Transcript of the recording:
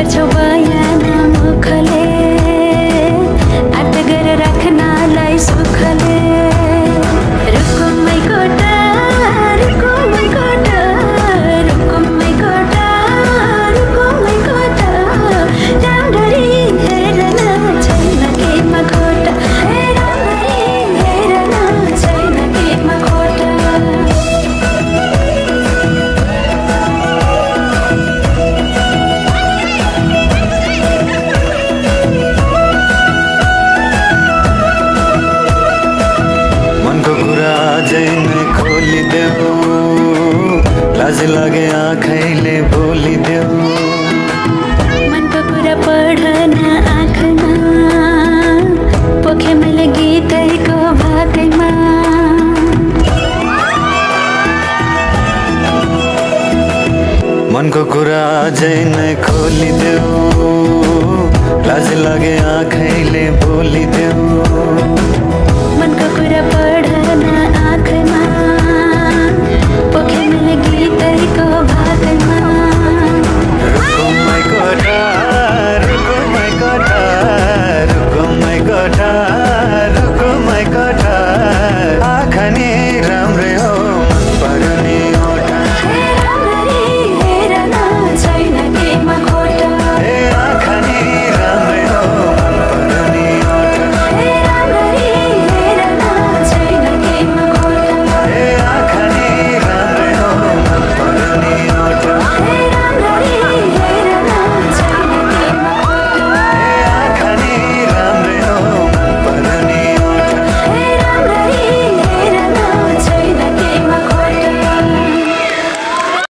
गर्छौ बयान मुखले आट गरेर राख्नलाई सुखले रुकुमै कोटा रुकुमै कोटा रुकुमै कोटा रुकुमै कोटा राम्ररी हेर्न छैन केमा खोटा राम्ररी हेर्न छैन केमा खोटा मनको कुरा अझै नै खोलिदेऊ लाज लागे आँखैले बोलिदेऊ मनको कुरा पढ्न आँखमा पोखे मैले गीतैको भाकैमा मनको कुरा अझै नै खोलिदेऊ लाज लागे आँखैले बोलिदेऊ